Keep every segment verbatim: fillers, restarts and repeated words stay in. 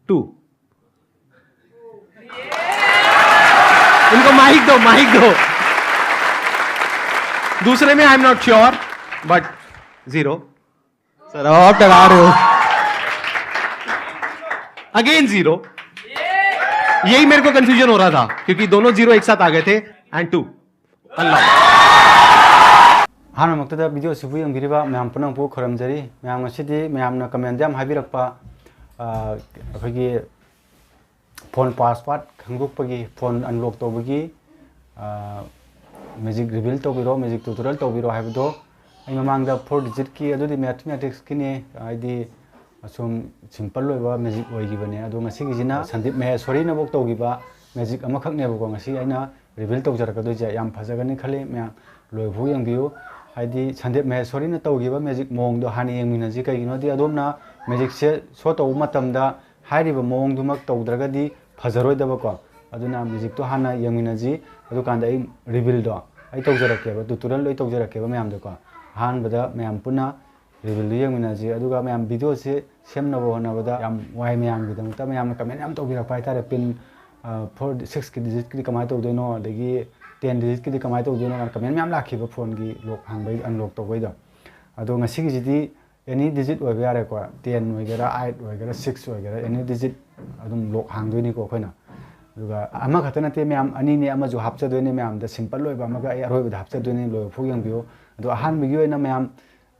To. उनको mic दो, mic दो। दूसरे में I am not sure, but zero. Sir, आप डरा रहे हो। Again zero. यही मेरे को कंफ्यूजन हो रहा था, क्योंकि दोनों जीरो एक साथ आ गए थे। And to. ꯑꯜꯂꯥꯍ꯫ ꯑꯍꯥꯟꯕꯃꯛꯇꯗ ꯚꯤꯗꯤꯑꯣꯁꯤꯕꯨ ꯌꯦꯡꯕꯤꯔꯤꯕ ꯃꯌꯥꯝ ꯄꯨꯝꯅꯃꯛꯄꯨ ꯈꯨꯔꯨꯝꯖꯔꯤ꯫ ꯃꯌꯥꯝ, ꯉꯁꯤꯗꯤ ꯃꯌꯥꯝꯅ ꯀꯃꯦꯟꯗ ꯌꯥꯝ ꯍꯥꯏꯕꯤꯔꯛꯄ, ꯑ, ꯑꯩꯈꯣꯏꯒꯤ ꯐꯣꯟ ꯄꯥꯁꯋꯥꯔꯗ ꯈꯪꯗꯣꯛꯄꯒꯤ, ꯐꯣꯟ ꯑꯟꯂꯣꯛ ꯇꯧꯕꯒꯤ, ꯑ, ꯃꯦꯖꯤꯛ ꯔꯤꯚꯤꯜ ꯇꯧꯕꯤꯔꯣ, ꯃꯦꯖꯤꯛ ꯇ꯭ꯌꯨꯇꯣꯔꯤꯌꯦꯜ ꯇꯧꯕꯤꯔꯣ ꯍꯥꯏꯕꯗꯣ, ꯑꯩ ꯃꯃꯥꯡꯗ ꯐꯣꯔ ꯗꯤꯖꯤꯠꯀꯤ, ꯑꯗꯨꯗꯤ ꯃꯦꯊꯃꯦꯇꯤꯛꯁꯀꯤꯅꯦ, ꯍꯥꯏꯗꯤ ꯑꯁꯨꯝ ꯁꯤꯝꯄꯜ ꯑꯣꯏꯕ ꯃꯦꯖꯤꯛ ꯑꯣꯏꯈꯤꯕꯅꯦ꯫ ꯑꯗꯣ ꯉꯁꯤꯒꯤꯁꯤꯅ ꯁꯟꯗꯤꯞ ꯃꯍꯦꯁ꯭ꯋꯔꯤꯅꯐꯧ ꯇꯧꯈꯤꯕ ꯃꯦꯖꯤꯛ ꯑꯃꯈꯛꯅꯦꯕꯀꯣ ꯉꯁꯤ ꯑꯩꯅ ꯔꯤꯚꯤꯜ ꯇꯧꯖꯔꯛꯀꯗꯣꯏꯁꯦ꯫ ꯌꯥꯝ ꯐꯖꯒꯅꯤ ꯈꯜꯂꯤ, ꯃꯌꯥꯝ ꯂꯣꯏꯐꯥꯎ ꯌꯦꯡꯕꯤꯌꯨ꯫ ꯍꯥꯏꯗꯤ ꯁꯟꯗꯤꯞ ꯃꯍꯦꯁ꯭ꯋꯔꯤꯅ ꯇꯧꯈꯤꯕ ꯃꯦꯖꯤꯛ ꯃꯑꯣꯡꯗꯣ ꯍꯥꯟꯅ ꯌꯦꯡꯃꯤꯟꯅꯁꯤ꯫ ꯀꯩꯒꯤꯅꯣꯗꯤ ꯑꯗꯣꯝꯅ ꯃꯦꯖꯤꯛꯁꯦ ꯁꯣ ꯇꯧꯕ ꯃꯇꯝꯗ ꯍꯥꯏꯔꯤꯕ ꯃꯑꯣꯡꯗꯨꯃꯛ ꯇꯧꯗ꯭ꯔꯒꯗꯤ ꯐꯖꯔꯣꯏꯗꯕꯀꯣ꯫ ꯑꯗꯨꯅ ꯃꯦꯖꯤꯛꯇꯣ ꯍꯥꯟꯅ ꯌꯦꯡꯃꯤꯟꯅꯁꯤ, ꯑꯗꯨꯀꯥꯟꯗ ꯑꯩ ꯔꯤꯚꯤꯜꯗꯣ ꯑꯩ ꯇꯧꯖꯔꯛꯀꯦꯕ, ꯇ꯭ꯌꯨꯇꯣꯔꯤꯌꯦꯜ ꯂꯣꯏ ꯇꯧꯖꯔꯛꯀꯦꯕ ꯃꯌꯥꯝꯗꯀꯣ꯫ ꯑꯍꯥꯟꯕꯗ ꯃꯌꯥꯝ ꯄꯨꯟꯅ ꯔꯤꯚꯤꯜꯗꯨ ꯌꯦꯡꯃꯤꯟꯅꯁꯤ꯫ ꯑꯗꯨꯒ ꯃꯌꯥꯝ, ꯚꯤꯗꯤꯑꯣꯁꯤ ꯁꯦꯝꯅꯕ ꯍꯣꯠꯅꯕꯗ ꯌꯥꯝ ꯋꯥꯏ ꯃꯌꯥꯝꯒꯤꯗꯃꯛꯇ꯫ ꯃꯌꯥꯝꯅ ꯀꯃꯦꯟ ꯌꯥꯝ ꯇꯧꯕꯤꯔꯛꯄ ꯍꯥꯏꯇꯥꯔꯦ, ꯄꯤꯟ, ꯑ, ꯐꯣꯔ, ꯁꯤꯛꯁꯀꯤ ꯗꯤꯖꯤꯠꯀꯤꯗꯤ ꯀꯃꯥꯏꯅ ꯇꯧꯗꯣꯏꯅꯣ, ꯑꯗꯒꯤ ꯇꯦꯟ ꯗꯤꯖꯤꯠꯀꯤꯗꯤ ꯀꯃꯥꯏꯅ ꯇꯧꯗꯣꯏꯅꯣ ꯀꯥꯏꯅ ꯀꯃꯦꯟ ꯃꯌꯥꯝ ꯂꯥꯛꯈꯤꯕ ꯐꯣꯟꯒꯤ ꯂꯣꯛ ꯍꯥꯡꯕꯩ, ꯑꯟꯂꯣꯛ ꯇꯧꯕꯩꯗꯣ꯫ ꯑꯗꯣ ꯉꯁꯤꯒꯤꯁꯤꯗꯤ ꯑꯦꯅꯤ ꯗꯤꯖꯤꯠ ꯑꯣꯏꯕ ꯌꯥꯔꯦꯀꯣ, ꯇꯦꯟ ꯑꯣꯏꯒꯦꯔꯥ, ꯑꯥꯏꯠ ꯑꯣꯏꯒꯦꯔꯥ, ꯁꯤꯛꯁ ꯑꯣꯏꯒꯦꯔꯥ, ꯑꯦꯅꯤ ꯗꯤꯖꯤꯠ ꯑꯗꯨꯝ ꯂꯣꯛ ꯍꯥꯡꯗꯣꯏꯅꯤꯀꯣ ꯑꯩꯈꯣꯏꯅ꯫ ꯑꯗꯨꯒ ꯑꯃꯈꯛꯇ ꯅꯠꯇꯦ ꯃꯌꯥꯝ, ꯑꯅꯤꯅꯦ, ꯑꯃꯁꯨ ꯍꯥꯞꯆꯗꯣꯏꯅꯦ ꯃꯌꯥꯝꯗ, ꯁꯤꯝꯄꯜ ꯑꯣꯏꯕ ꯑꯃꯒ ꯑꯩ ꯑꯔꯣꯏꯕꯗ ꯍꯥꯞꯆꯗꯣꯏꯅꯦ, ꯂꯣꯏꯕ ꯐꯥꯎ ꯌꯦꯡꯕꯤꯌꯨ꯫ ꯑꯗꯣ ꯑꯍꯥꯟꯕꯒꯤ ꯑꯣꯏꯅ ꯃꯌꯥꯝ,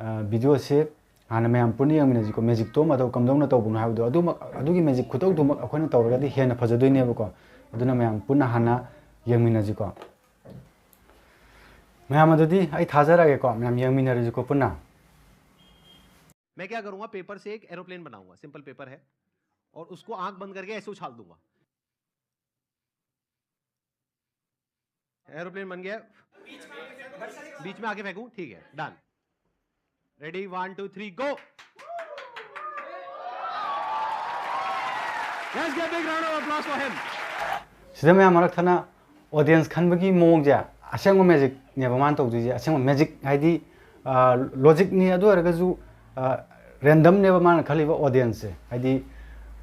ꯑ, ꯚꯤꯗꯤꯑꯣꯁꯦ ꯍꯥꯟꯅ ꯃꯌꯥꯝ ꯄꯨꯟꯅ ꯌꯦꯡꯃꯤꯟꯅꯁꯤꯀꯣ꯫ ꯃꯦꯖꯤꯛꯇꯣ ꯃꯇꯧ ꯀꯝꯗꯧꯅ ꯇꯧꯕꯅꯣ ꯍꯥꯏꯕꯗꯣ, ꯑꯗꯨꯃꯛ, ꯑꯗꯨꯒꯤ ꯃꯦꯖꯤꯛ ꯈꯨꯇꯧꯗꯨꯃꯛ ꯑꯩꯈꯣꯏꯅ ꯇꯧꯔꯒꯗꯤ ꯍꯦꯟꯅ ꯐꯖꯗꯣꯏꯅꯦꯕꯀꯣ꯫ ꯑꯗꯨꯅ ꯃꯌꯥꯝ ꯄꯨꯟꯅ ꯍꯥꯟꯅ ꯌꯦꯡꯃꯤꯟꯅꯁꯤꯀꯣ꯫ ꯃꯌꯥꯝ ꯑꯗꯨꯗꯤ ꯑꯩ ꯊꯥꯖꯔꯒꯦꯀꯣ, ꯃꯌꯥꯝ ꯌꯦꯡꯃꯤꯟꯅꯔꯁꯤꯀꯣ ꯄꯨꯟꯅ꯫ मैं क्या करूंगा, पेपर से एक एरोप्लेन बनाऊंगा, सिंपल पेपर है, और उसको आंख बंद करके ऐसे उछाल दूंगा। एरोप्लेन बन गया। बीच में आके फेंकूं, ठीक है, done. Ready, one, two, three, go. Let's give a big round of applause for him. ꯁꯤꯗ ꯃꯌꯥꯝ ꯃꯔꯛ ꯊꯠꯅ ꯑꯣꯗꯤꯌꯦꯟꯁ ꯈꯟꯕꯒꯤ ꯃꯑꯣꯡꯁꯦ ꯑꯁꯦꯡꯕ ꯃꯦꯖꯤꯛꯅꯦꯕ ꯃꯥꯅ ꯇꯧꯗꯣꯏꯁꯦ꯫ ꯑꯁꯦꯡꯕ ꯃꯦꯖꯤꯛ ꯍꯥꯏꯗꯤ, ꯑ, ꯂꯣꯖꯤꯛꯅꯤ, ꯑꯗꯨ ꯑꯣꯏꯔꯒꯁꯨ, ꯑ, ꯔꯦꯟꯗꯝꯅꯦꯕ ꯃꯥꯅ ꯈꯜꯂꯤꯕ ꯑꯣꯗꯤꯌꯦꯟꯁꯁꯦ꯫ ꯍꯥꯏꯗꯤ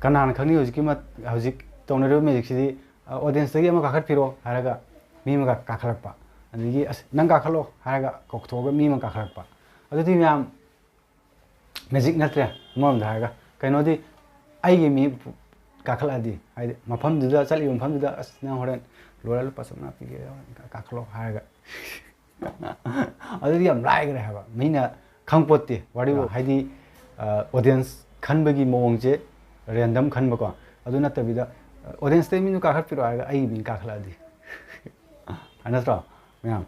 ꯀꯅꯥꯅ ꯈꯪꯅꯤ ꯍꯧꯖꯤꯛꯀꯤ ꯃꯠ-, ꯍꯧꯖꯤꯛ ꯇꯧꯅꯔꯤꯕ ꯃꯦꯖꯤꯛꯁꯤꯗꯤ, ꯑ, audience ꯇꯒꯤ ꯑꯃ ꯀꯥꯈꯠꯄꯤꯔꯣ ꯍꯥꯏꯔꯒ ꯃꯤ ꯑꯃ ꯀꯥ-, ꯀꯥꯈꯠꯂꯛꯄ, ꯑꯗꯒꯤ "ꯑꯁ, ꯅꯪ ꯀꯥꯈꯠꯂꯣ" ꯍꯥꯏꯔꯒ ꯀꯧꯊꯣꯛꯑꯒ ꯃꯤ ꯑꯃ ꯀꯥꯈꯠꯂꯛꯄ꯫ ꯑꯗꯨꯗꯤ ꯃꯌꯥꯝ ꯃꯦꯖꯤꯛ ꯅꯠꯇ꯭ꯔꯦ ꯑꯃꯔꯣꯝꯗ ꯍꯥꯏꯔꯒ꯫ ꯀꯩꯅꯣꯗꯤ ꯑꯩꯒꯤ ꯃꯤ ꯀꯥꯈꯠꯂꯛꯑꯗꯤ, ꯍꯥꯏꯗꯤ ꯃꯐꯝꯗꯨꯗ, ꯆꯠꯂꯤꯕ ꯃꯐꯝꯗꯨꯗ, "ꯑꯁ, ꯅꯪ ꯍꯣꯔꯦꯟ ꯂꯣꯏꯔ ꯂꯨꯄꯥ ꯆꯥꯝꯃꯉꯥ ꯄꯤꯒꯦ, ꯀꯥꯈꯠꯂꯣ" ꯍꯥꯏꯔꯒ꯫ ꯑꯗꯨꯗꯤ ꯌꯥꯝ ꯂꯥꯏꯈ꯭ꯔꯦ ꯍꯥꯏꯕ꯫ ꯃꯤꯅ ꯈꯪꯄꯣꯠꯇꯦ ꯋꯥꯔꯤꯕꯨ꯫ ꯑꯥ꯫ ꯍꯥꯏꯗꯤ, ꯑ, audience ꯈꯟꯕꯒꯤ ꯃꯑꯣꯡꯁꯦ random ꯈꯟꯕꯀꯣ꯫ ꯑꯗꯨ ꯅꯠꯇꯕꯤꯗ, ꯑ, audience ꯇꯩ ꯃꯤꯗꯨ ꯀꯥꯈꯠꯄꯤꯔꯣ ꯍꯥꯏꯔꯒ ꯑꯩꯒꯤ ꯃꯤ ꯀꯥꯈꯠꯂꯛꯑꯗꯤ꯫ ꯅꯠꯇ꯭ꯔꯣ ꯃꯌꯥꯝ?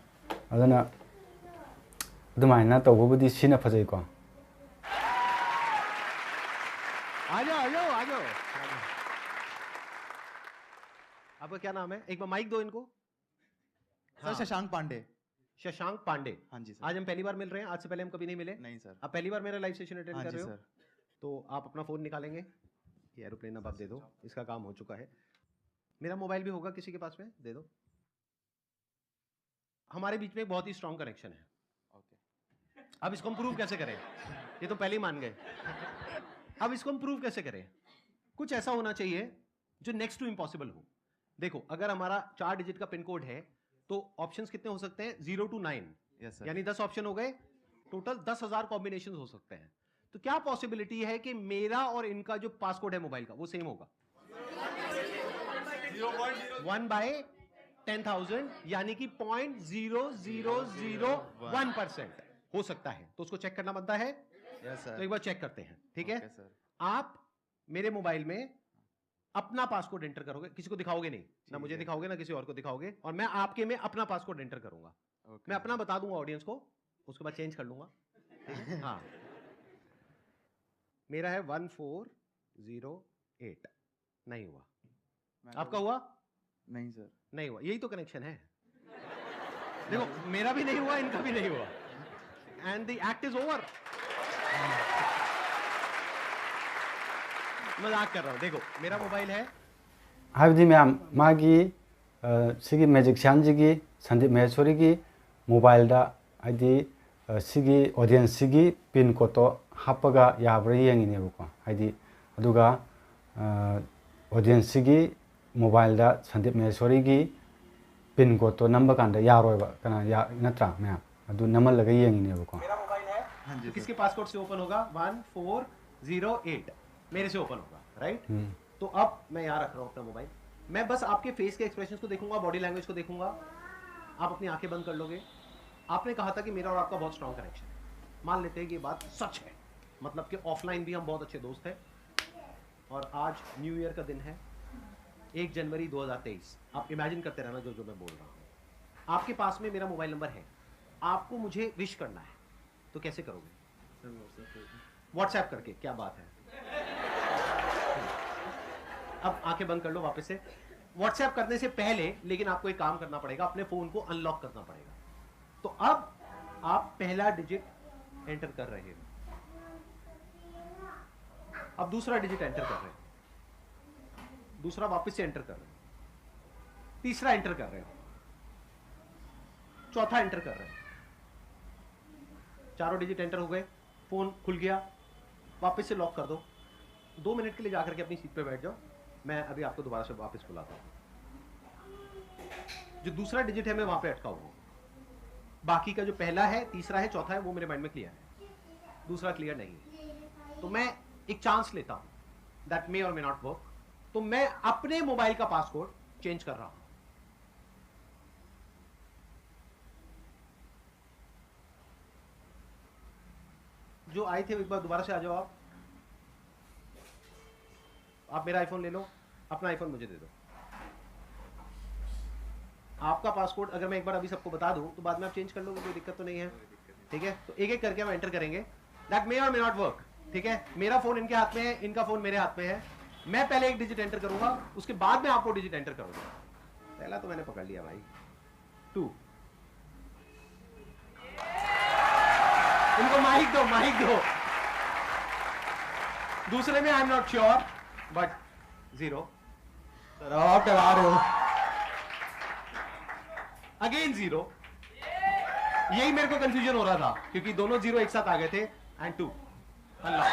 ꯑꯗꯨꯅ ꯑꯗꯨꯃꯥꯏꯅ ꯇꯧꯕꯕꯨꯗꯤ ꯁꯤꯅ ꯐꯖꯩꯀꯣ꯫ आ जाओ, आ जाओ, आ जाओ। आपका क्या नाम है? एक बार माइक दो इनको। सर, शशांक पांडे। शशांक पांडे। हाँ जी सर। आज हम पहली बार मिल रहे हैं, आज से पहले हम कभी नहीं मिले। नहीं सर। आप पहली बार मेरा लाइव सेशन अटेंड हाँ कर जी रहे हो, सर। तो आप अपना फोन निकालेंगे, ये एरोप्लेन अब आप दे दो, इसका काम हो चुका है। मेरा मोबाइल भी होगा किसी के पास में, दे दो। हमारे बीच में एक बहुत ही स्ट्रांग कनेक्शन है। ओके। अब इसको हम प्रूव कैसे करें? ये तो पहले ही मान गए। अब इसको हम प्रूव कैसे करें? कुछ ऐसा होना चाहिए जो नेक्स्ट टू इम्पॉसिबल हो। देखो, अगर हमारा चार डिजिट का पिन कोड है, तो ऑप्शंस कितने हो सकते हैं? Zero two nine, yes sir. यानी दस ऑप्शन हो गए। टोटल दस हजार कॉम्बिनेशन हो सकते हैं। तो क्या पॉसिबिलिटी है कि मेरा और इनका जो पासकोड है मोबाइल का, वो सेम होगा? One by ten thousand, यानी कि point zero zero zero one percent हो सकता है। तो उसको चेक करना बनता है। यस तो सर। एक बार चेक करते हैं, ठीक है? Okay sir. आप मेरे मोबाइल में अपना पासकोड एंटर करोगे, किसी को दिखाओगे नहीं, ना ठीक मुझे है। दिखाओगे ना किसी और को दिखाओगे, और मैं आपके में अपना पासकोड एंटर करूंगा। ओके। मैं अपना बता दूंगा ऑडियंस को, उसके बाद चेंज कर लूंगा। ठीक है? हाँ, मेरा है वन फोर जीरो एट। नहीं हुआ। मैं आपका तो- हुआ? नहीं सर। नहीं हुआ। यही तो कनेक्शन है। देखो, मेरा भी नहीं हुआ, इनका भी नहीं हुआ। And the act is over. मजाक कर रहा हूँ। देखो, मेरा मोबाइल है। ꯍꯥꯏꯕꯗꯤ ꯃꯌꯥꯝ, ꯃꯥꯒꯤ, ꯑ, ꯁꯤꯒꯤ ꯃꯦꯖꯤꯛꯁꯤꯌꯥꯟꯁꯤꯒꯤ, ꯁꯟꯗꯤꯞ ꯃꯍꯦꯁꯣꯔꯤꯒꯤ ꯃꯣꯕꯥꯏꯜꯗ, ꯍꯥꯏꯗꯤ, ꯑ, ꯁꯤꯒꯤ ꯑꯣꯗꯤꯌꯦꯟꯁꯁꯤꯒꯤ ꯄꯤꯟ ꯀꯣꯠꯇꯣ ꯍꯥꯞꯄꯒ ꯌꯥꯕ꯭ꯔꯥ ꯌꯦꯡꯉꯤꯅꯦꯕꯀꯣ꯫ ꯍꯥꯏꯗꯤ, ꯑꯗꯨꯒ ꯑꯣꯗꯤꯌꯦꯟꯁꯁꯤꯒꯤ ꯃꯣꯕꯥꯏꯜꯗ ꯁꯟꯗꯤꯞ ꯃꯍꯦꯁꯣꯔꯤꯒꯤ ꯄꯤꯟ ꯀꯣꯗꯇꯣ ꯅꯝꯕ ꯀꯥꯟꯗ ꯌꯥꯔꯣꯏꯕ꯫ ꯀꯅꯥ ꯌꯥ-, ꯅꯠꯇ꯭ꯔꯥ ꯃꯌꯥꯝ? ꯑꯗꯨ ꯅꯝꯍꯜꯂꯒ ꯌꯦꯡꯉꯤꯅꯦꯕꯀꯣ꯫ मेरा मोबाइल है, हाँ जी तो सर। किसके पासवर्ड से ओपन होगा? One four zero eight. मेरे से ओपन होगा, राइट? हम्म। तो अब मैं यहाँ रख रहा हूँ अपना मोबाइल। मैं बस आपके फेस के एक्सप्रेशंस को देखूंगा, बॉडी लैंग्वेज को देखूंगा। आप अपनी आंखें बंद कर लोगे। आपने कहा था कि मेरा और आपका बहुत स्ट्रांग कनेक्शन है। मान लेते हैं कि ये बात सच है, मतलब कि ऑफलाइन भी हम बहुत अच्छे दोस्त हैं। और आज न्यू ईयर का दिन है, एक जनवरी दो हज़ार तेईस। आप इमेजिन करते रहना जो जो मैं बोल रहा हूँ। आपके पास में मेरा मोबाइल नंबर है, आपको मुझे विश करना है, तो कैसे करोगे? सर, WhatsApp पे। व्हाट्सएप करके। क्या बात है। अब आंखें बंद कर लो वापस से। व्हाट्सएप करने से पहले लेकिन आपको एक काम करना पड़ेगा, अपने फोन को अनलॉक करना पड़ेगा। तो अब आप पहला डिजिट एंटर कर रहे हो, अब दूसरा डिजिट एंटर कर रहे हो, दूसरा वापस से एंटर कर रहे हो, तीसरा एंटर कर रहे हो, चौथा एंटर कर रहे हो। चारों डिजिट एंटर हो गए, फोन खुल गया, वापस से लॉक कर दो। दो मिनट के लिए जाकर के अपनी सीट पे बैठ जाओ, मैं अभी आपको दोबारा से वापस बुलाता हूँ। जो दूसरा डिजिट है, मैं वहां पे अटका हुआ हूँ। बाकी का जो पहला है, तीसरा है, चौथा है, वो मेरे माइंड में क्लियर है, दूसरा क्लियर नहीं है। तो मैं एक चांस लेता हूँ, दैट मे और मे नॉट वर्क। तो मैं अपने मोबाइल का पासवर्ड चेंज कर रहा हूँ। जो आए थे, एक बार दोबारा से आ जाओ आप। आप मेरा आईफोन ले लो, अपना आईफोन मुझे दे दो। आपका पासवर्ड अगर मैं एक बार अभी सबको बता दूं तो बाद में आप चेंज कर लोगे, कोई दिक्कत तो नहीं है। ठीक है, तो एक एक करके हम एंटर करेंगे। दैट मे और मे नॉट वर्क। ठीक है, मेरा फोन इनके हाथ में है, इनका फोन मेरे हाथ में है। मैं पहले एक डिजिट एंटर करूंगा, उसके बाद में आप वो डिजिट एंटर करोगे। पहला तो मैंने पकड़ लिया भाई, टू। इनको माइक दो, माइक दो। दूसरे में I am not sure, but zero. Sir, आप डरा रहे हो। Again zero. यही मेरे को कंफ्यूजन हो रहा था, क्योंकि दोनों जीरो एक साथ आ गए थे। And two. अनलॉक।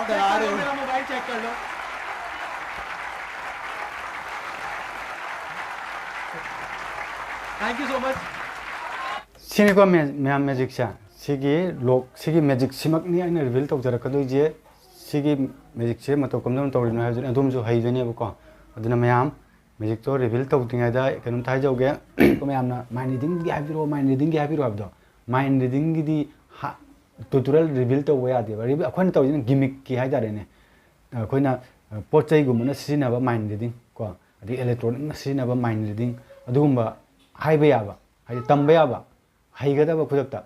करा रहे हो। मेरा मोबाइल चेक कर लो। Thank you so much. ꯁꯤꯅꯤꯀꯣ ꯃꯦ-, ꯃꯌꯥꯝ ꯃꯦꯖꯤꯛꯁꯦ꯫ ꯁꯤꯒꯤ ꯂꯣꯛ, ꯁꯤꯒꯤ ꯃꯦꯖꯤꯛꯁꯤꯃꯛꯅꯤ ꯑꯩꯅ ꯔꯤꯚꯤꯜ ꯇꯧꯖꯔꯛꯀꯗꯣꯏꯁꯦ꯫ ꯁꯤꯒꯤ ꯃꯦꯖꯤꯛꯁꯦ ꯃꯇꯧ ꯀꯝꯗꯧꯅ ꯇꯧꯔꯤꯅꯣ ꯍꯥꯏꯕꯗꯨꯅꯤ ꯑꯗꯣꯝꯁꯨ ꯍꯩꯗꯣꯏꯅꯦꯕꯀꯣ꯫ ꯑꯗꯨꯅ ꯃꯌꯥꯝ ꯃꯦꯖꯤꯛꯇꯣ ꯔꯤꯚꯤꯜ ꯇꯧꯗ꯭ꯔꯤꯉꯩꯗ ꯀꯩꯅꯣꯝꯇ ꯍꯥꯏꯖꯍꯧꯒꯦ꯫ ꯃꯌꯥꯝꯅ ꯃꯥꯏꯟ ꯔꯤꯗꯤꯡꯒꯤ ꯍꯥꯏꯕꯤꯔꯛꯑꯣ, ꯃꯥꯏꯟ ꯔꯤꯗꯤꯡꯒꯤ ꯍꯥꯏꯕꯤꯔꯛꯑꯣ ꯍꯥꯏꯕꯗꯣ, ꯃꯥꯏꯟ ꯔꯤꯗꯤꯡꯒꯤꯗꯤ ꯍꯥ-, ꯇ꯭ꯌꯨꯇꯣꯔꯤꯌꯦꯜ ꯔꯤꯚꯤꯜ ꯇꯧꯕ ꯌꯥꯗꯦꯕ꯫ ꯔꯤꯚꯤꯜ ꯑꯩꯈꯣꯏꯅ ꯇꯧꯔꯤꯁꯤꯅ ꯒꯤꯃꯤꯛꯀꯤ ꯍꯥꯏꯇꯥꯔꯦꯅꯦ꯫ ꯑꯩꯈꯣꯏꯅ, ꯑ, ꯄꯣꯠ ꯆꯩꯒꯨꯝꯕꯅ ꯁꯤꯖꯤꯟꯅꯕ ꯃꯥꯏꯟ ꯔꯤꯗꯤꯡ ꯀꯣ, ꯑꯗꯒꯤ ꯏꯂꯦꯛꯇ꯭ꯔꯣꯅꯤꯛꯅ ꯁꯤꯖꯤꯟꯅꯕ ꯃꯥꯏꯟ ꯔꯤꯗꯤꯡ, ꯑꯗꯨꯒꯨꯝꯕ ꯍꯥꯏꯕ ꯌꯥꯕ, ꯍꯥꯏꯗꯤ ꯇꯝꯕ ꯌꯥꯕ, ꯍꯩꯒꯗꯕ ꯈꯨꯗꯛꯇ,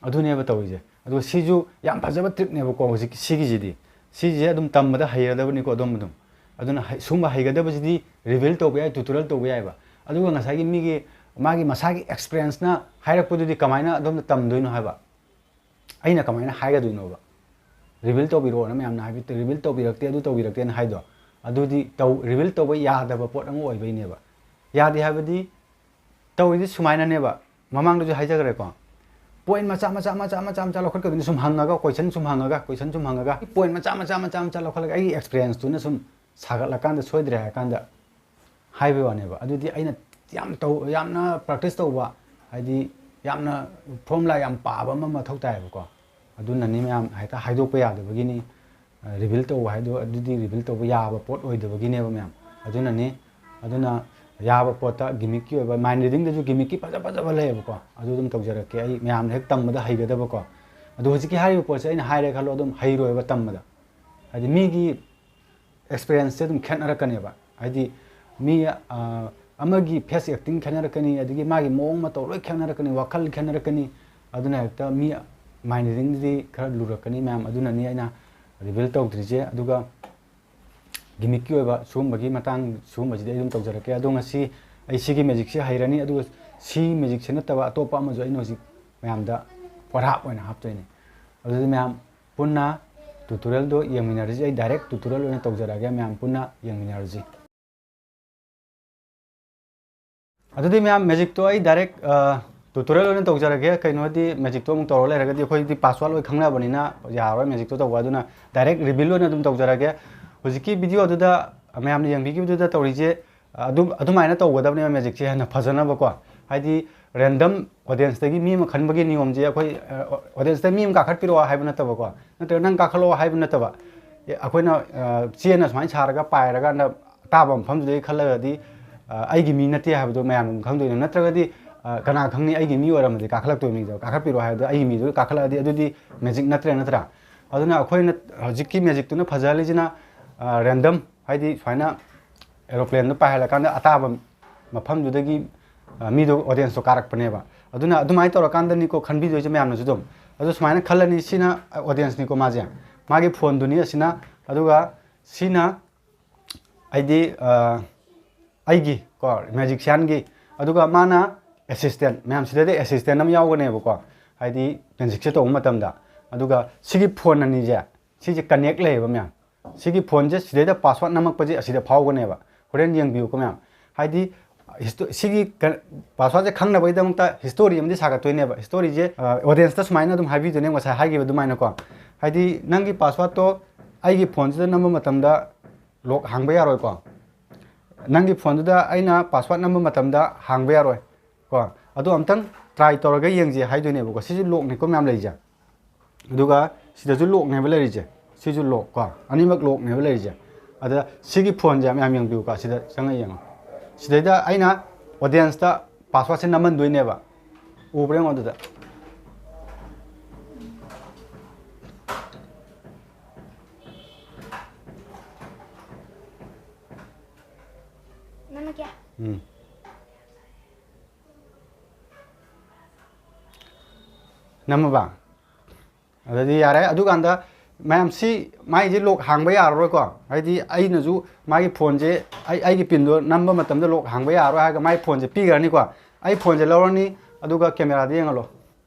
ꯑꯗꯨꯅꯦꯕ ꯇꯧꯔꯤꯁꯦ꯫ ꯑꯗꯨꯒ ꯁꯤꯁꯨ ꯌꯥꯝ ꯐꯖꯕ ꯇ꯭ꯔꯤꯛꯅꯦꯕꯀꯣ, ꯍꯧꯖꯤꯛꯀꯤ ꯁꯤꯒꯤꯁꯤꯗꯤ꯫ ꯁꯤꯁꯦ ꯑꯗꯨꯝ ꯇꯝꯕꯗ ꯍꯩꯔꯗꯕꯅꯤꯀꯣ ꯑꯗꯣꯝ ꯑꯗꯨꯝ꯫ ꯑꯗꯨꯅ ꯍꯩ-, ꯁꯨꯝꯕ ꯍꯩꯒꯗꯕꯁꯤꯗꯤ ꯔꯤꯚꯤꯜ ꯇꯧꯕ ꯌꯥꯏ, ꯇ꯭ꯌꯨꯇꯣꯔꯤꯌꯦꯜ ꯇꯧꯕ ꯌꯥꯏꯑꯕ꯫ ꯑꯗꯨꯒ ꯉꯁꯥꯏꯒꯤ ꯃꯤꯒꯤ, ꯃꯥꯒꯤ ꯃꯁꯥꯒꯤ ꯑꯦꯛꯁꯄꯤꯔꯤꯌꯦꯟꯁꯅ ꯍꯥꯏꯔꯛꯄꯗꯨꯗꯤ ꯀꯃꯥꯏꯅ ꯑꯗꯣꯝꯗ ꯇꯝꯗꯣꯏꯅꯣ ꯍꯥꯏꯕ? ꯑꯩꯅ ꯀꯃꯥꯏꯅ ꯍꯥꯏꯒꯗꯣꯏꯅꯣꯕ? ꯔꯤꯚꯤꯜ ꯇꯧꯕꯤꯔꯛꯑꯣꯅ ꯃꯌꯥꯝꯅ ꯍꯥꯏꯕꯤ-, ꯔꯤꯚꯤꯜ ꯇꯧꯕꯤꯔꯛꯇꯦ, ꯑꯗꯨ ꯇꯧꯕꯤꯔꯛꯇꯦꯅ ꯍꯥꯏꯗꯣ꯫ ꯑꯗꯨꯗꯤ ꯇꯧ-, ꯔꯤꯚꯤꯜ ꯇꯧꯕ ꯌꯥꯗꯕ ꯄꯣꯠ ꯑꯃ ꯑꯣꯏꯕꯩꯅꯦꯕ꯫ ꯌꯥꯗꯦ ꯍꯥꯏꯕꯗꯤ ꯇꯧꯔꯤꯗꯤ ꯁꯨꯃꯥꯏꯅꯅꯦꯕ, ꯃꯃꯥꯡꯗꯁꯨ ꯍꯥꯏꯖꯈ꯭ꯔꯦꯀꯣ꯫ ꯄꯣꯏꯟ ꯃꯆꯥ, ꯃꯆꯥ, ꯃꯆꯥ, ꯃꯆꯥ, ꯃꯆꯥ ꯂꯧꯈꯠꯀꯗꯣꯏꯅꯤ, ꯁꯨꯝ ꯍꯪꯉꯒ, ꯀꯣꯏꯁꯟ ꯁꯨꯝ ꯍꯪꯉꯒ, ꯀꯣꯏꯁꯟ ꯁꯨꯝ ꯍꯪꯉꯒ, ꯄꯣꯏꯟ ꯃꯆꯥ, ꯃꯆꯥ, ꯃꯆꯥ, ꯃꯆꯥ ꯂꯧꯈꯠꯂꯒ ꯑꯩꯒꯤ ꯑꯦꯛꯁꯄꯤꯔꯤꯌꯦꯟꯁꯇꯨꯅ ꯁꯨꯝ ꯁꯥꯒꯠꯂꯀꯥꯟꯗ ꯁꯣꯏꯗ꯭ꯔꯦ ꯍꯥꯏꯔꯀꯥꯟꯗ ꯍꯥꯏꯕꯩ ꯋꯥꯅꯦꯕ꯫ ꯑꯗꯨꯗꯤ ꯑꯩꯅ ꯌꯥꯝ ꯇꯧ-, ꯌꯥꯝꯅ ꯄ꯭ꯔꯦꯛꯇꯤꯁ ꯇꯧꯕ, ꯍꯥꯏꯗꯤ ꯌꯥꯝꯅ ꯐꯣꯔꯃꯨꯂꯥ ꯌꯥꯝ ꯄꯥꯕ ꯑꯃ ꯃꯊꯧ ꯇꯥꯏꯌꯦꯕꯀꯣ꯫ ꯑꯗꯨꯅꯅꯤ ꯃꯌꯥꯝ ꯍꯦꯛꯇ ꯍꯥꯏꯗꯣꯛꯄ ꯌꯥꯗꯕꯒꯤꯅꯤ꯫ ꯔꯤꯚꯤꯜ ꯇꯧꯕ ꯍꯥꯏꯗꯣ ꯑꯗꯨꯗꯤ ꯔꯤꯚꯤꯜ ꯇꯧꯕ ꯌꯥꯕ ꯄꯣꯠ ꯑꯣꯏꯗꯕꯒꯤꯅꯦꯕ ꯃꯌꯥꯝ꯫ ꯑꯗꯨꯅꯅꯤ, ꯑꯗꯨꯅ ꯌꯥꯕ ꯄꯣꯠꯇ ꯒꯤꯃꯤꯛꯀꯤ ꯑꯣꯏꯕ, ꯃꯥꯏꯟ ꯔꯤꯗꯤꯡꯗꯁꯨ ꯒꯤꯃꯤꯛꯀꯤ ꯐꯖ ꯐꯖꯕ ꯂꯩꯌꯦꯕꯀꯣ, ꯑꯗꯨ ꯑꯗꯨꯝ ꯇꯧꯖꯔꯛꯀꯦ꯫ ꯑꯩ ꯃꯌꯥꯝꯅ ꯍꯦꯛ ꯇꯝꯕꯗ ꯍꯩꯒꯗꯕꯀꯣ꯫ ꯑꯗꯣ ꯍꯧꯖꯤꯛꯀꯤ ꯍꯥꯏꯔꯤꯕ ꯄꯣꯠꯁꯦ ꯑꯩꯅ ꯍꯥꯏꯔꯦ ꯈꯜꯂꯣ, ꯑꯗꯨꯝ ꯍꯩꯔꯣꯏꯕ ꯇꯝꯕꯗ꯫ ꯍꯥꯏꯗꯤ ꯃꯤꯒꯤ ꯑꯦꯛꯁꯄꯤꯔꯤꯌꯦꯟꯁꯁꯦ ꯑꯗꯨꯝ ꯈꯦꯠꯅꯔꯛꯀꯅꯦꯕ꯫ ꯍꯥꯏꯗꯤ ꯃꯤ, ꯑ, ꯑꯃꯒꯤ ꯐꯦꯁ ꯑꯦꯛꯇꯤꯡ ꯈꯦꯠꯅꯔꯛꯀꯅꯤ, ꯑꯗꯒꯤ ꯃꯥꯒꯤ ꯃꯑꯣꯡ ꯃꯇꯧ ꯂꯣꯏ ꯈꯦꯠꯅꯔꯛꯀꯅꯤ, ꯋꯥꯈꯜ ꯈꯦꯠꯅꯔꯛꯀꯅꯤ꯫ ꯑꯗꯨꯅ ꯍꯦꯛꯇ ꯃꯤ ꯃꯥꯏꯟ ꯔꯤꯗꯤꯡꯗꯨꯗꯤ ꯈꯔ ꯂꯨꯔꯛꯀꯅꯤ ꯃꯌꯥꯝ꯫ ꯑꯗꯨꯅꯅꯤ ꯑꯩꯅ ꯔꯤꯚꯤꯜ ꯇꯧꯗ꯭ꯔꯤꯁꯦ꯫ ꯑꯗꯨꯒ ꯒꯤꯃꯤꯛꯀꯤ ꯑꯣꯏꯕ ꯁꯤꯒꯨꯝꯕꯒꯤ ꯃꯇꯥꯡ, ꯁꯤꯒꯨꯝꯕꯁꯤꯗꯤ ꯑꯩ ꯑꯗꯨꯝ ꯇꯧꯖꯔꯛꯀꯦ꯫ ꯑꯗꯣ ꯉꯁꯤ ꯑꯩ ꯁꯤꯒꯤ ꯃꯦꯖꯤꯛꯁꯦ ꯍꯩꯔꯅꯤ, ꯑꯗꯨꯒ ꯁꯤ ꯃꯦꯖꯤꯛꯁꯦ ꯅꯠꯇꯕ ꯑꯇꯣꯞꯄ ꯑꯃꯁꯨ ꯑꯩꯅ ꯍꯧꯖꯤꯛ ꯃꯌꯥꯝꯗ ꯄꯣꯠꯍꯥꯞ ꯑꯣꯏꯅ ꯍꯥꯞꯇꯣꯏꯅꯦ꯫ ꯑꯗꯨꯗꯤ ꯃꯌꯥꯝ ꯄꯨꯟꯅ ꯇ꯭ꯌꯨꯇꯣꯔꯤꯌꯦꯜꯗꯣ ꯌꯦꯡꯃꯤꯟꯅꯔꯁꯤ꯫ ꯑꯩ ꯗꯥꯏꯔꯦꯛ ꯇ꯭ꯌꯨꯇꯣꯔꯤꯌꯦꯜ ꯑꯣꯏꯅ ꯇꯧꯖꯔꯛꯑꯒꯦ, ꯃꯌꯥꯝ ꯄꯨꯟꯅ ꯌꯦꯡꯃꯤꯟꯅꯔꯁꯤ꯫ ꯑꯗꯨꯗꯤ ꯃꯌꯥꯝ ꯃꯦꯖꯤꯛꯇꯣ ꯑꯩ ꯗꯥꯏꯔꯦꯛ, ꯑ, Tutorial ꯑꯣꯏꯅ ꯇꯧꯖꯔꯒꯦ꯫ ꯀꯩꯅꯣꯗꯤ magicꯇꯣ ꯑꯃꯨꯛ ꯇꯧꯔ ꯂꯩꯔꯒꯗꯤ ꯑꯩꯈꯣꯏꯗꯤ password ꯂꯣꯏ ꯈꯪꯅꯕꯅꯤꯅ ꯌꯥꯔꯣꯏ magicꯇꯣ ꯇꯧꯕ꯫ ꯑꯗꯨꯅ direct reveal ꯑꯣꯏꯅ ꯑꯗꯨꯝ ꯇꯧꯖꯔꯒꯦ꯫ ꯍꯧꯖꯤꯛꯀꯤ videoꯗꯨꯗ ꯃꯌꯥꯝꯅ ꯌꯦꯡꯕꯤꯈꯤꯕꯗꯨꯗ ꯇꯧꯔꯤꯁꯦ ꯑꯗꯨꯝ, ꯑꯗꯨꯃꯥꯏꯅ ꯇꯧꯒꯗꯕꯅꯦꯕ magicꯁꯦ ꯍꯦꯟꯅ ꯐꯖꯅꯕꯀꯣ꯫ ꯍꯥꯏꯗꯤ random audienceꯇꯒꯤ ꯃꯤ ꯑꯃ ꯈꯟꯕꯒꯤ ꯅꯤꯌꯣꯝꯁꯦ ꯑꯩꯈꯣꯏ, ꯑ, audienceꯇ ꯃꯤ ꯑꯃ ꯀꯥꯈꯠꯄꯤꯔꯛꯑꯣ ꯍꯥꯏꯕ ꯅꯠꯇꯕꯀꯣ, ꯅꯠꯇ꯭ꯔꯒ ꯅꯪ ꯀꯥꯈꯠꯂꯛꯑꯣ ꯍꯥꯏꯕ ꯅꯠꯇꯕ꯫ ꯑꯦ, ꯑꯩꯈꯣꯏꯅ, ꯑ, ꯆꯦꯅ ꯁꯨꯃꯥꯏꯅ ꯁꯥꯔꯒ ꯄꯥꯏꯔꯀꯥꯟꯗ ꯑꯇꯥꯕ ꯃꯐꯝꯗꯨꯗꯒꯤ ꯈꯜꯂꯒꯗꯤ, ꯑ, ꯑꯩꯒꯤ ꯃꯤ ꯅꯠꯇꯦ ꯍꯥꯏꯕꯗꯣ ꯃꯌꯥꯝ ꯑꯗꯨꯝ ꯈꯪꯗꯣꯏꯅꯦ꯫ ꯅꯠꯇ꯭ꯔꯒꯗꯤ, ꯑ, ꯀꯅꯥ ꯈꯪꯅꯤ, ꯑꯩꯒꯤ ꯃꯤ ꯑꯣꯏꯔꯝꯃꯗꯤ ꯀꯥꯈꯠꯂꯛꯇꯣꯏ ꯃꯤꯗꯣ, ꯀꯥꯈꯠꯄꯤꯔꯣ ꯍꯥꯏꯕꯗꯣ ꯑꯩꯒꯤ ꯃꯤꯗꯨ ꯀꯥꯈꯠꯂꯛꯑꯗꯤ ꯑꯗꯨꯗꯤ magic ꯅꯠꯇ꯭ꯔꯦ, ꯅꯠꯇ꯭ꯔꯥ? ꯑꯗꯨꯅ ꯑꯩꯈꯣꯏꯅ ꯍꯧꯖꯤꯛꯀꯤ magicꯇꯨꯅ ꯐꯖꯍꯜꯂꯤꯁꯤꯅ, ꯑ, random, ꯍꯥꯏꯗꯤ ꯁꯨꯃꯥꯏꯅ aeroplaneꯗꯣ ꯄꯥꯏꯍꯜꯂꯀꯥꯟꯗ ꯑꯇꯥꯕ ꯃꯐꯝꯗꯨꯗꯒꯤ, ꯑ, ꯃꯤꯗꯣ, audienceꯇꯣ ꯀꯥꯔꯛꯄꯅꯦꯕ꯫ ꯑꯗꯨꯅ ꯑꯗꯨꯃꯥꯏꯅ ꯇꯧꯔꯀꯥꯟꯗꯅꯤꯀꯣ ꯈꯟꯕꯤꯗꯣꯏꯁꯦ ꯃꯌꯥꯝꯅꯁꯨ ꯑꯗꯨꯝ꯫ ꯑꯗꯨ ꯁꯨꯃꯥꯏꯅ ꯈꯜꯂꯅꯤ, ꯁꯤꯅ audienceꯅꯤꯀꯣ ꯃꯥꯁꯦ, ꯃꯥꯒꯤ phoneꯗꯨꯅꯤ ꯑꯁꯤꯅ꯫ ꯑꯗꯨꯒ ꯁꯤꯅ ꯍꯥꯏꯗꯤ, ꯑ, ꯑꯩꯒꯤ ꯀꯣ, magicianꯒꯤ꯫ ꯑꯗꯨꯒ ꯃꯥꯅ assistant, ꯃꯌꯥꯝ ꯁꯤꯗꯗꯤ assistant ꯑꯃ ꯌꯥꯎꯒꯅꯦꯕꯀꯣ, ꯍꯥꯏꯗꯤ magicꯁꯦ ꯇꯧꯕ ꯃꯇꯝꯗ꯫ ꯑꯗꯨꯒ ꯁꯤꯒꯤ phone ꯑꯅꯤꯁꯦ, ꯁꯤꯁꯦ connect ꯂꯩꯌꯦꯕ ꯃꯌꯥꯝ꯫ ꯁꯤꯒꯤ phoneꯁꯦ ꯁꯤꯗꯩꯗ password ꯅꯝꯃꯛꯄꯁꯦ ꯑꯁꯤꯗ ꯐꯥꯎꯒꯅꯦꯕ꯫ ꯍꯣꯔꯦꯟ ꯌꯦꯡꯕꯤꯌꯨꯀꯣ ꯃꯌꯥꯝ꯫ ꯍꯥꯏꯗꯤ histo-, ꯁꯤꯒꯤ ꯀ-, passwordꯁꯦ ꯈꯪꯅꯕꯒꯤꯗꯃꯛꯇ history ꯑꯃꯗꯤ ꯁꯥꯒꯠꯇꯣꯏꯅꯦꯕ꯫ Historyꯁꯦ, ꯑ, audienceꯇ ꯁꯨꯃꯥꯏꯅ ꯑꯗꯨꯝ ꯍꯥꯏꯕꯤꯗꯣꯏꯅꯦ, ꯉꯁꯥꯏ ꯍꯥꯏꯈꯤꯕ ꯑꯗꯨꯃꯥꯏꯅꯀꯣ꯫ ꯍꯥꯏꯗꯤ ꯅꯪꯒꯤ passwordꯇꯣ ꯑꯩꯒꯤ phoneꯁꯤꯗ ꯅꯝꯕ ꯃꯇꯝꯗ lock ꯍꯥꯡꯕ ꯌꯥꯔꯣꯏꯀꯣ꯫ ꯅꯪꯒꯤ phoneꯗꯨꯗ ꯑꯩꯅ password ꯅꯝꯕ ꯃꯇꯝꯗ ꯍꯥꯡꯕ ꯌꯥꯔꯣꯏ ꯀꯣ꯫ ꯑꯗꯣ ꯑꯝꯇꯪ try ꯇꯧꯔꯒ ꯌꯦꯡꯁꯦ ꯍꯥꯏꯗꯣꯏꯅꯦꯕꯀꯣ꯫ ꯁꯤꯁꯨ lockꯅꯤꯀꯣ ꯃꯌꯥꯝ ꯂꯩꯔꯤꯁꯦ꯫ ꯑꯗꯨꯒ ꯁꯤꯗꯁꯨ lockꯅꯦꯕ ꯂꯩꯔꯤꯁꯦ꯫ ꯁꯤꯁꯨ lock ꯀꯣ꯫ ꯑꯅꯤꯃꯛ lockꯅꯦꯕ ꯂꯩꯔꯤꯁꯦ꯫ ꯑꯗ ꯁꯤꯒꯤ phoneꯁꯦ ꯃꯌꯥꯝ ꯌꯦꯡꯕꯤꯌꯨꯀꯣ꯫ ꯁꯤꯗ ꯆꯪꯉ ꯌꯦꯡꯉꯣ꯫ ꯁꯤꯗꯩꯗ ꯑꯩꯅ audienceꯇ passwordꯁꯦ ꯅꯝꯍꯟꯗꯣꯏꯅꯦꯕ꯫ ꯎꯕ꯭ꯔꯥ ꯌꯦꯡꯉꯣ ꯑꯗꯨꯗ꯫ ꯅꯝꯃꯒꯦ꯫ ꯎꯝ꯫ ꯅꯝꯃꯕ? ꯑꯗꯨꯗꯤ ꯌꯥꯔꯦ꯫ ꯑꯗꯨꯀꯥꯟꯗ ꯃꯌꯥꯝ ꯁꯤ ꯃꯥꯏꯁꯦ lock ꯍꯥꯡꯕ ꯌꯥꯔꯔꯣꯏꯀꯣ꯫ ꯍꯥꯏꯗꯤ ꯑꯩꯅꯁꯨ ꯃꯥꯒꯤ phoneꯁꯦ, ꯑꯩ, ꯑꯩꯒꯤ pinꯗꯣ ꯅꯝꯕ ꯃꯇꯝꯗ lock ꯍꯥꯡꯕ ꯌꯥꯔꯔꯣꯏ ꯍꯥꯏꯔꯒ ꯃꯥꯏ phoneꯁꯦ ꯄꯤꯈ꯭ꯔꯅꯤꯀꯣ꯫ ꯑꯩ phoneꯁꯦ ꯂꯧꯔꯅꯤ, ꯑꯗꯨꯒ cameraꯗ ꯌꯦꯡꯍꯜꯂꯣ꯫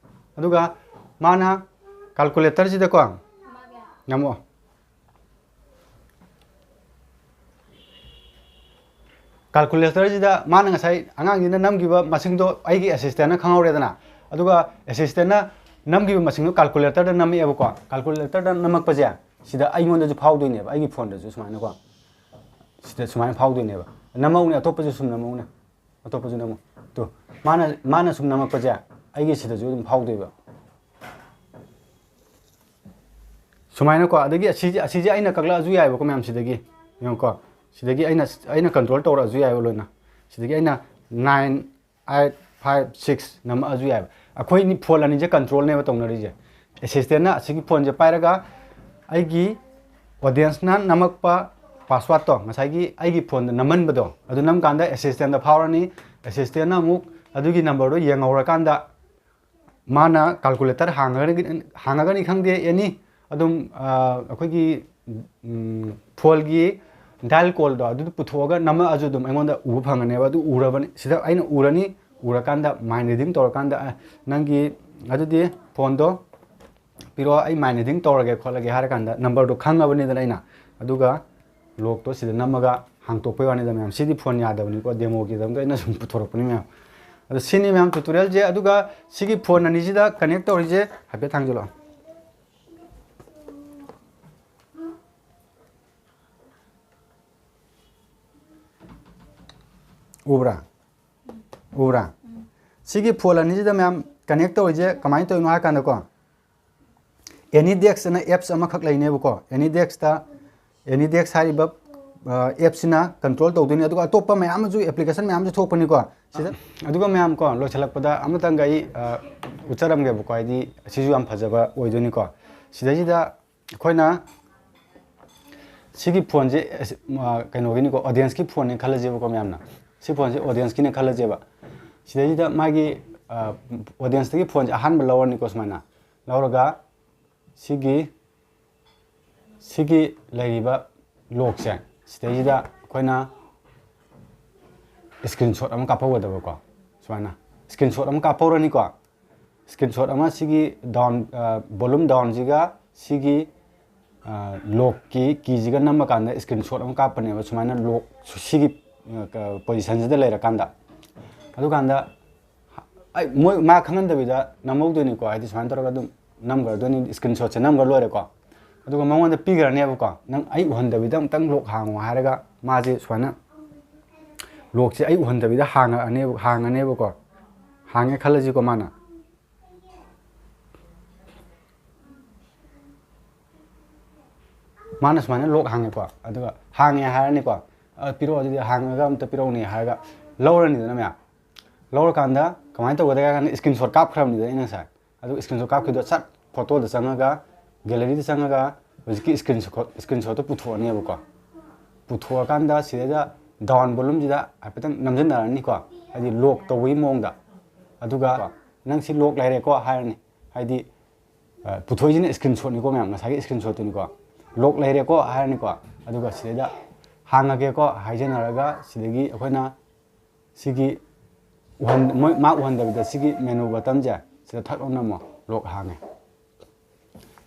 ꯑꯗꯨꯒ ꯃꯥꯅ calculatorꯁꯤꯗꯀꯣ, ꯅꯝꯃꯛꯑꯣ꯫ ꯀꯥꯜꯀꯨꯂꯦꯇꯔꯁꯤꯗ ꯃꯥꯅ ꯉꯁꯥꯏ ꯑꯉꯥꯡꯁꯤꯅ ꯅꯝꯈꯤꯕ ꯃꯁꯤꯡꯗꯣ ꯑꯩꯒꯤ ꯑꯦꯁꯤꯁꯇꯦꯟꯅ ꯈꯪꯍꯧꯔꯦꯗꯅ, ꯑꯗꯨꯒ ꯑꯦꯁꯤꯁꯇꯦꯟꯅ ꯅꯝꯈꯤꯕ ꯃꯁꯤꯡꯗꯣ ꯀꯥꯜꯀꯨꯂꯦꯇꯔꯗ ꯅꯝꯃꯛꯑꯦꯕꯀꯣ꯫ ꯀꯥꯜꯀꯨꯂꯦꯇꯔꯗ ꯅꯝꯃꯛꯄꯁꯦ ꯁꯤꯗ ꯑꯩꯉꯣꯟꯗꯁꯨ ꯐꯥꯎꯗꯣꯏꯅꯦꯕ, ꯑꯩꯒꯤ ꯐꯣꯟꯗꯁꯨ ꯁꯨꯃꯥꯏꯅꯀꯣ, ꯁꯤꯗ ꯁꯨꯃꯥꯏꯅ ꯐꯥꯎꯗꯣꯏꯅꯦꯕ꯫ ꯅꯝꯃꯛꯎꯅꯦ, ꯑꯇꯣꯞꯄꯁꯨ ꯁꯨꯝ ꯅꯝꯃꯛꯎꯅꯦ, ꯑꯇꯣꯞꯄꯁꯨ ꯅꯝꯃꯨ꯫ ꯇꯨ, ꯃꯥꯅ, ꯃꯥꯅ ꯁꯨꯝ ꯅꯝꯃꯛꯄꯁꯦ ꯑꯩꯒꯤ ꯁꯤꯗꯁꯨ ꯑꯗꯨꯝ ꯐꯥꯎꯗꯣꯏꯕ꯫ ꯁꯨꯃꯥꯏꯅꯀꯣ, ꯑꯗꯒꯤ ꯑꯁꯤꯁꯦ, ꯑꯁꯤꯁꯦ ꯑꯩꯅ ꯀꯛꯂꯛꯑꯁꯨ ꯌꯥꯏꯕꯀꯣ ꯃꯌꯥꯝ, ꯁꯤꯗꯒꯤ ꯌꯦꯡꯉꯨꯀꯣ, ꯁꯤꯗꯒꯤ ꯑꯩꯅ, ꯑꯩꯅ ꯀꯟꯇ꯭ꯔꯣꯜ ꯇꯧꯔꯛꯑꯁꯨ ꯌꯥꯏꯕ ꯂꯣꯏꯅ꯫ ꯁꯤꯗꯒꯤ ꯑꯩꯅ nine eight five six ꯅꯝꯃꯛꯑꯁꯨ ꯌꯥꯏꯕ꯫ ꯑꯩꯈꯣꯏꯅꯤ ꯐꯣꯟ ꯑꯅꯤꯁꯦ ꯀꯟꯇ꯭ꯔꯣꯜꯅꯦꯕ ꯇꯧꯅꯔꯤꯁꯦ꯫ ꯑꯦꯁꯤꯁꯇꯦꯟꯅ ꯑꯁꯤꯒꯤ ꯐꯣꯟꯁꯦ ꯄꯥꯏꯔꯒ ꯑꯩꯒꯤ ꯑꯣꯗꯤꯌꯦꯟꯁꯅ ꯅꯝꯃꯛꯄ ꯄꯥꯁꯋꯥꯔꯗꯇꯣ, ꯉꯁꯥꯏꯒꯤ ꯑꯩꯒꯤ ꯐꯣꯟꯗ ꯅꯝꯍꯟꯕꯗꯣ, ꯑꯗꯨ ꯅꯝꯀꯥꯟꯗ ꯑꯦꯁꯤꯁꯇꯦꯟꯗ ꯐꯥꯎꯔꯅꯤ꯫ ꯑꯦꯁꯤꯁꯇꯦꯟꯅ ꯑꯃꯨꯛ ꯑꯗꯨꯒꯤ ꯅꯝꯕꯔꯗꯣ ꯌꯦꯡꯍꯧꯔꯀꯥꯟꯗ ꯃꯥꯅ ꯀꯥꯜꯀꯨꯂꯦꯇꯔ ꯍꯥꯡꯉꯒꯅꯤ, ꯍꯥꯡꯉꯒꯅꯤ ꯈꯪꯗꯦ, ꯑꯦꯅꯤ ꯑꯗꯨꯝ, ꯑ, ꯑꯩꯈꯣꯏꯒꯤ, ꯎꯝ, ꯐꯣꯟꯒꯤ ꯗꯥꯏꯜ ꯀꯣꯜꯗꯣ ꯑꯗꯨꯗ ꯄꯨꯊꯣꯛꯑꯒ ꯅꯝꯃꯛꯑꯁꯨ ꯑꯗꯨꯝ ꯑꯩꯉꯣꯟꯗ ꯎꯕ ꯐꯪꯒꯅꯦꯕ꯫ ꯑꯗꯨ ꯎꯔꯕꯅꯤ, ꯁꯤꯗ ꯑꯩꯅ ꯎꯔꯅꯤ, ꯎꯔꯀꯥꯟꯗ ꯃꯥꯏꯟ ꯔꯤꯗꯤꯡ ꯇꯧꯔꯀꯥꯟꯗ, "ꯑ, ꯅꯪꯒꯤ ꯑꯗꯨꯗꯤ ꯐꯣꯟꯗꯣ ꯄꯤꯔꯛꯑꯣ, ꯑꯩ ꯃꯥꯏꯟ ꯔꯤꯗꯤꯡ ꯇꯧꯔꯒꯦ ꯈꯣꯠꯂꯒꯦ" ꯍꯥꯏꯔꯀꯥꯟꯗ ꯅꯝꯕꯔꯗꯣ ꯈꯪꯉꯕꯅꯤꯗꯅ ꯑꯩꯅ, ꯑꯗꯨꯒ ꯂꯣꯛꯇꯣ ꯁꯤꯗ ꯅꯝꯃꯒ ꯍꯥꯡꯇꯣꯛꯄꯩ ꯋꯥꯅꯤꯗ ꯃꯌꯥꯝ꯫ ꯁꯤꯗꯤ ꯐꯣꯟ ꯌꯥꯗꯕꯅꯤꯀꯣ, ꯗꯦꯃꯣꯒꯤꯗꯃꯛꯇ ꯑꯩꯅ ꯁꯨꯝ ꯄꯨꯊꯣꯔꯛꯄꯅꯤ ꯃꯌꯥꯝ꯫ ꯑꯗꯣ ꯁꯤꯅꯤ ꯃꯌꯥꯝ ꯇ꯭ꯌꯨꯇꯣꯔꯤꯌꯦꯜꯁꯦ꯫ ꯑꯗꯨꯒ ꯁꯤꯒꯤ ꯐꯣꯟ ꯑꯅꯤꯁꯤꯗ ꯀꯅꯦꯛ ꯇꯧꯔꯤꯁꯦ ꯍꯥꯏꯐꯦꯠ ꯊꯥꯡꯖꯜꯂꯛꯑꯣ꯫ ꯎꯕ꯭ꯔꯥ? ꯎꯕ꯭ꯔꯥ? ꯁꯤꯒꯤ ꯐꯣꯟ ꯑꯅꯤꯁꯤꯗ ꯃꯌꯥꯝ ꯀꯅꯦꯛ ꯇꯧꯔꯤꯁꯦ ꯀꯃꯥꯏꯅ ꯇꯧꯔꯤꯅꯣ ꯍꯥꯏ ꯀꯥꯟꯗꯀꯣ, ꯑꯦꯅꯤ ꯗꯦꯛꯁ ꯑꯅ ꯑꯦꯞꯁ ꯑꯃꯈꯛ ꯂꯩꯅꯦꯕꯀꯣ꯫ ꯑꯦꯅꯤ ꯗꯦꯛꯁꯇ, ꯑꯦꯅꯤ ꯗꯦꯛꯁ ꯍꯥꯏꯔꯤꯕ, ꯑ, ꯑꯦꯞꯁꯤꯅ ꯀꯟꯇ꯭ꯔꯣꯜ ꯇꯧꯗꯣꯏꯅꯤ꯫ ꯑꯗꯨꯒ ꯑꯇꯣꯞꯄ ꯃꯌꯥꯝ ꯑꯃꯁꯨ, ꯑꯦꯄ꯭ꯂꯤꯀꯦꯁꯟ ꯃꯌꯥꯝꯁꯨ ꯊꯣꯛꯄꯅꯤꯀꯣ ꯁꯤꯗ꯫ ꯑꯗꯨꯒ ꯃꯌꯥꯝ ꯀꯣ, ꯂꯣꯏꯁꯤꯜꯂꯛꯄꯗ ꯑꯃꯇꯪꯒ ꯑꯩ, ꯑ, ꯎꯠꯆꯔꯝꯒꯦꯕꯀꯣ, ꯍꯥꯏꯗꯤ ꯁꯤꯁꯨ ꯌꯥꯝ ꯐꯖꯕ ꯑꯣꯏꯗꯣꯏꯅꯤꯀꯣ꯫ ꯁꯤꯗꯩꯁꯤꯗ ꯑꯩꯈꯣꯏꯅ ꯁꯤꯒꯤ ꯐꯣꯟꯁꯦ, ꯑ, ꯀꯩꯅꯣꯒꯤꯅꯤꯀꯣ, ꯑꯣꯗꯤꯌꯦꯟꯁꯀꯤ ꯐꯣꯟꯅꯤ ꯈꯜꯂꯁꯦꯕꯀꯣ ꯃꯌꯥꯝꯅ꯫ ꯁꯤ ꯐꯣꯟꯁꯦ ꯑꯣꯗꯤꯌꯦꯟꯁꯀꯤꯅꯤ ꯈꯜꯂꯁꯦꯕ꯫ ꯁꯤꯗꯩꯁꯤꯗ ꯃꯥꯒꯤ, ꯑ, ꯑꯣꯗꯤꯌꯦꯟꯁꯇꯒꯤ ꯐꯣꯟꯁꯦ ꯑꯍꯥꯟꯕ ꯂꯧꯔꯅꯤꯀꯣ ꯁꯨꯃꯥꯏꯅ꯫ ꯂꯧꯔꯒ ꯁꯤꯒꯤ, ꯁꯤꯒꯤ ꯂꯩꯔꯤꯕ ꯂꯣꯛꯁꯦ, ꯁꯤꯗꯩꯁꯤꯗ ꯑꯩꯈꯣꯏꯅ ꯁ꯭ꯀ꯭ꯔꯤꯟꯁꯣꯠ ꯑꯃ ꯀꯥꯞꯍꯧꯒꯗꯕꯀꯣ꯫ ꯁꯨꯃꯥꯏꯅ ꯁ꯭ꯀ꯭ꯔꯤꯟꯁꯣꯠ ꯑꯃ ꯀꯥꯞꯍꯧꯔꯅꯤꯀꯣ꯫ ꯁ꯭ꯀ꯭ꯔꯤꯟꯁꯣꯠ ꯑꯃ ꯁꯤꯒꯤ ꯗꯥꯎꯟ, ꯑ, ꯚꯣꯂꯨꯝ ꯗꯥꯎꯟꯁꯤꯒ ꯁꯤꯒꯤ, ꯑ, ꯂꯣꯛꯀꯤ ꯀꯤꯁꯤꯒ ꯅꯝꯃꯀꯥꯟꯗ ꯁ꯭ꯀ꯭ꯔꯤꯟꯁꯣꯠ ꯑꯃ ꯀꯥꯞꯄꯅꯦꯕ꯫ ꯁꯨꯃꯥꯏꯅ ꯂꯣꯛ, ꯁꯤꯒꯤ ꯄꯣꯖꯤꯁꯟꯁꯤꯗ ꯂꯩꯔꯀꯥꯟꯗ꯫ ꯑꯗꯨꯀꯥꯟꯗ ꯑꯩ ꯃꯣꯏ ꯃꯥ ꯈꯪꯍꯟꯗꯕꯤꯗ ꯅꯝꯍꯧꯗꯣꯏꯅꯤꯀꯣ, ꯍꯥꯏꯗꯤ ꯁꯨꯃꯥꯏꯅ ꯇꯧꯔꯒ ꯑꯗꯨꯝ ꯅꯝꯈ꯭ꯔꯗꯣꯏꯅꯤ, ꯁ꯭ꯀ꯭ꯔꯤꯟ ꯁꯣꯠꯁꯦ ꯅꯝꯈ꯭ꯔ ꯂꯣꯏꯔꯦꯀꯣ꯫ ꯑꯗꯨꯒ ꯃꯉꯣꯟꯗ ꯄꯤꯈ꯭ꯔꯅꯦꯕꯀꯣ, ꯅꯪ ꯑꯩ ꯎꯍꯟꯗꯕꯤꯗ ꯑꯃꯨꯛꯇꯪ ꯂꯣꯛ ꯍꯥꯡꯉꯣ ꯍꯥꯏꯔꯒ ꯃꯥꯁꯦ ꯁꯨꯃꯥꯏꯅ ꯂꯣꯛꯁꯦ ꯑꯩ ꯎꯍꯟꯗꯕꯤꯗ ꯍꯥꯡꯉꯛꯑꯅꯦꯕ, ꯍꯥꯡꯉꯅꯦꯕꯀꯣ꯫ ꯍꯥꯡꯉꯦ ꯈꯜꯂꯁꯤꯀꯣ ꯃꯥꯅ꯫ ꯃꯥꯅ ꯁꯨꯃꯥꯏꯅ ꯂꯣꯛ ꯍꯥꯡꯉꯦꯀꯣ, ꯑꯗꯨꯒ ꯍꯥꯡꯉꯦ ꯍꯥꯏꯔꯅꯤꯀꯣ꯫ "ꯑ, ꯄꯤꯔꯛꯑꯣ, ꯑꯗꯨꯗꯤ ꯍꯥꯡꯉꯒ ꯑꯝꯇ ꯄꯤꯔꯛꯎꯅꯦ" ꯍꯥꯏꯔꯒ ꯂꯧꯔꯅꯤꯗꯅ ꯃꯌꯥꯝ꯫ ꯂꯧꯔꯀꯥꯟꯗ ꯀꯃꯥꯏꯅ ꯇꯧꯒꯗꯒꯦ ꯍꯥꯏ ꯀꯥꯟꯗ, ꯁ꯭ꯀ꯭ꯔꯤꯟ ꯁꯣꯠ ꯀꯥꯞꯈ꯭ꯔꯕꯅꯤꯗꯅ ꯑꯩꯅ ꯉꯁꯥꯏ꯫ ꯑꯗꯨ ꯁ꯭ꯀ꯭ꯔꯤꯟ ꯁꯣꯠ ꯀꯥꯞꯈꯤꯕꯗꯣ ꯁꯠ ꯐꯣꯇꯣꯗ ꯆꯪꯉꯒ, ꯒꯦꯂꯔꯤꯗ ꯆꯪꯉꯒ ꯍꯧꯖꯤꯛꯀꯤ ꯁ꯭ꯀ꯭ꯔꯤꯟ ꯁꯣꯠ, ꯁ꯭ꯀ꯭ꯔꯤꯟ ꯁꯣꯠꯇꯣ ꯄꯨꯊꯣꯛꯑꯅꯦꯕꯀꯣ꯫ ꯄꯨꯊꯣꯛꯑꯀꯥꯟꯗ ꯁꯤꯗꯩꯗ ꯗꯥꯎꯟ ꯚꯣꯂꯨꯝꯁꯤꯗ ꯍꯥꯏꯐꯦꯠꯇꯪ ꯅꯝꯁꯤꯟꯅꯔꯅꯤꯀꯣ, ꯍꯥꯏꯗꯤ ꯂꯣꯛ ꯇꯧꯕꯒꯤ ꯃꯑꯣꯡꯗ꯫ ꯑꯗꯨꯒ "ꯅꯪ ꯁꯤ ꯂꯣꯛ ꯂꯩꯔꯦꯀꯣ" ꯍꯥꯏꯔꯅꯤ, ꯍꯥꯏꯗꯤ, ꯑ, ꯄꯨꯊꯣꯛꯏꯁꯤꯅ ꯁ꯭ꯀ꯭ꯔꯤꯟ ꯁꯣꯠꯅꯤꯀꯣ ꯃꯌꯥꯝ, ꯉꯁꯥꯏꯒꯤ ꯁ꯭ꯀ꯭ꯔꯤꯟ ꯁꯣꯠꯇꯨꯅꯤꯀꯣ꯫ "ꯂꯣꯛ ꯂꯩꯔꯦꯀꯣ" ꯍꯥꯏꯔꯅꯤꯀꯣ꯫ ꯑꯗꯨꯒ ꯁꯤꯗꯩꯗ "ꯍꯥꯡꯉꯒꯦꯀꯣ" ꯍꯥꯏꯖꯅꯔꯒ ꯁꯤꯗꯒꯤ ꯑꯩꯈꯣꯏꯅ ꯁꯤꯒꯤ ꯎꯍꯟ-, ꯃꯣꯏ ꯃꯥ ꯎꯍꯟꯗꯕꯤꯗ ꯁꯤꯒꯤ ꯃꯦꯅꯨ ꯕꯇꯟꯁꯦ ꯁꯤꯗ ꯊꯛ ꯂꯥꯎꯅ ꯅꯝꯃꯣ, ꯂꯣꯛ ꯍꯥꯡꯉꯦ꯫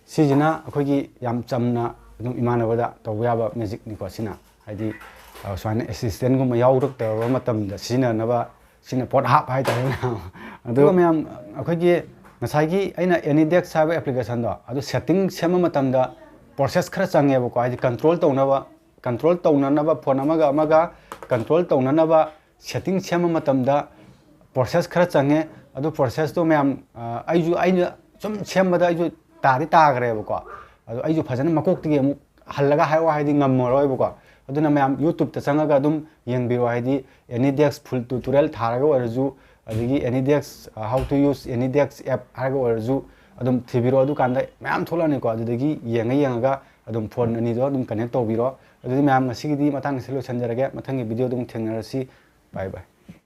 ꯁꯤꯁꯤꯅ ꯑꯩꯈꯣꯏꯒꯤ ꯌꯥꯝ ꯆꯝꯅ ꯑꯗꯨꯝ ꯏꯃꯥꯟꯅꯕꯗ ꯇꯧꯕ ꯌꯥꯕ ꯃꯦꯖꯤꯛꯅꯤꯀꯣ ꯁꯤꯅ꯫ ꯍꯥꯏꯗꯤ, ꯑ, ꯁꯨꯃꯥꯏꯅ ꯑꯦꯁꯤꯁꯇꯦꯟꯒꯨꯝꯕ ꯌꯥꯎꯔꯛꯇꯕ ꯃꯇꯝꯗ ꯁꯤꯖꯤꯟꯅꯅꯕ ꯁꯤꯅ ꯄꯣꯠ ꯍꯥꯞ ꯍꯥꯏꯇꯥꯔꯦ ꯃꯌꯥꯝ꯫ ꯑꯗꯨꯒ ꯃꯌꯥꯝ, ꯑꯩꯈꯣꯏꯒꯤ ꯉꯁꯥꯏꯒꯤ ꯑꯩꯅ ꯑꯦꯅꯤꯗꯦꯛꯁ ꯍꯥꯏꯕ ꯑꯦꯄ꯭ꯂꯤꯀꯦꯁꯟꯗꯣ, ꯑꯗꯨ ꯁꯦꯠꯇꯤꯡ ꯁꯦꯝꯕ ꯃꯇꯝꯗ ꯄ꯭ꯔꯣꯁꯦꯁ ꯈꯔ ꯆꯪꯉꯦꯕꯀꯣ, ꯍꯥꯏꯗꯤ ꯀꯟꯇ꯭ꯔꯣꯜ ꯇꯧꯅꯕ, ꯀꯟꯇ꯭ꯔꯣꯜ ꯇꯧꯅꯅꯕ, ꯐꯣꯟ ꯑꯃꯒ ꯑꯃꯒ ꯀꯟꯇ꯭ꯔꯣꯜ ꯇꯧꯅꯅꯕ ꯁꯦꯠꯇꯤꯡ ꯁꯦꯝꯕ ꯃꯇꯝꯗ ꯄ꯭ꯔꯣꯁꯦꯁ ꯈꯔ ꯆꯪꯉꯦ꯫ ꯑꯗꯨ ꯄ꯭ꯔꯣꯁꯦꯁꯇꯣ ꯃꯌꯥꯝ, ꯑ, ꯑꯩꯁꯨ, ꯑꯩꯅ ꯁꯨꯝ ꯁꯦꯝꯕꯗ ꯑꯩꯁꯨ ꯇꯥꯗꯤ ꯇꯥꯈ꯭ꯔꯦꯕꯀꯣ, ꯑꯗꯣ ꯑꯩꯁꯨ ꯐꯖꯅ ꯃꯀꯣꯛꯇꯒꯤ ꯑꯃꯨꯛ ꯍꯜꯂꯒ ꯍꯥꯏꯔꯛꯑꯣ ꯍꯥꯏꯗꯤ ꯉꯝꯃꯔꯣꯏꯕꯀꯣ꯫ ꯑꯗꯨꯅ ꯃꯌꯥꯝ YouTube-ꯇ ꯆꯪꯉꯒ ꯑꯗꯨꯝ ꯌꯦꯡꯕꯤꯔꯣ, ꯍꯥꯏꯗꯤ ꯑꯦꯅꯤꯗꯦꯛꯁ ꯐꯨꯜ ꯇ꯭ꯌꯨꯇꯣꯔꯤꯌꯦꯜ ꯊꯥꯔꯒ ꯑꯣꯏꯔꯁꯨ, ꯑꯗꯒꯤ ꯑꯦꯅꯤꯗꯦꯛꯁ, ꯑ, how to use ꯑꯦꯅꯤꯗꯦꯛꯁ app ꯍꯥꯏꯔꯒ ꯑꯣꯏꯔꯁꯨ ꯑꯗꯨꯝ ꯊꯤꯕꯤꯔꯣ꯫ ꯑꯗꯨꯀꯥꯟꯗ ꯃꯌꯥꯝ ꯊꯣꯛꯂꯛꯑꯅꯤꯀꯣ, ꯑꯗꯨꯗꯒꯤ ꯌꯦꯡꯉ ꯌꯦꯡꯉꯒ ꯑꯗꯨꯝ ꯐꯣꯟ ꯑꯅꯤꯗꯣ ꯑꯗꯨꯝ ꯀꯅꯦꯛ ꯇꯧꯕꯤꯔꯣ꯫ ꯑꯗꯨꯗꯤ ꯃꯌꯥꯝ, ꯉꯁꯤꯒꯤꯗꯤ ꯃꯇꯥꯡ ꯑꯁꯤꯗ ꯂꯣꯏꯁꯤꯟꯖꯔꯒꯦ, ꯃꯊꯪꯒꯤ ꯚꯤꯗꯤꯑꯣꯗ ꯑꯃꯨꯛ ꯊꯦꯡꯅꯔꯁꯤ꯫ ꯕꯥꯏ ꯕꯥꯏ꯫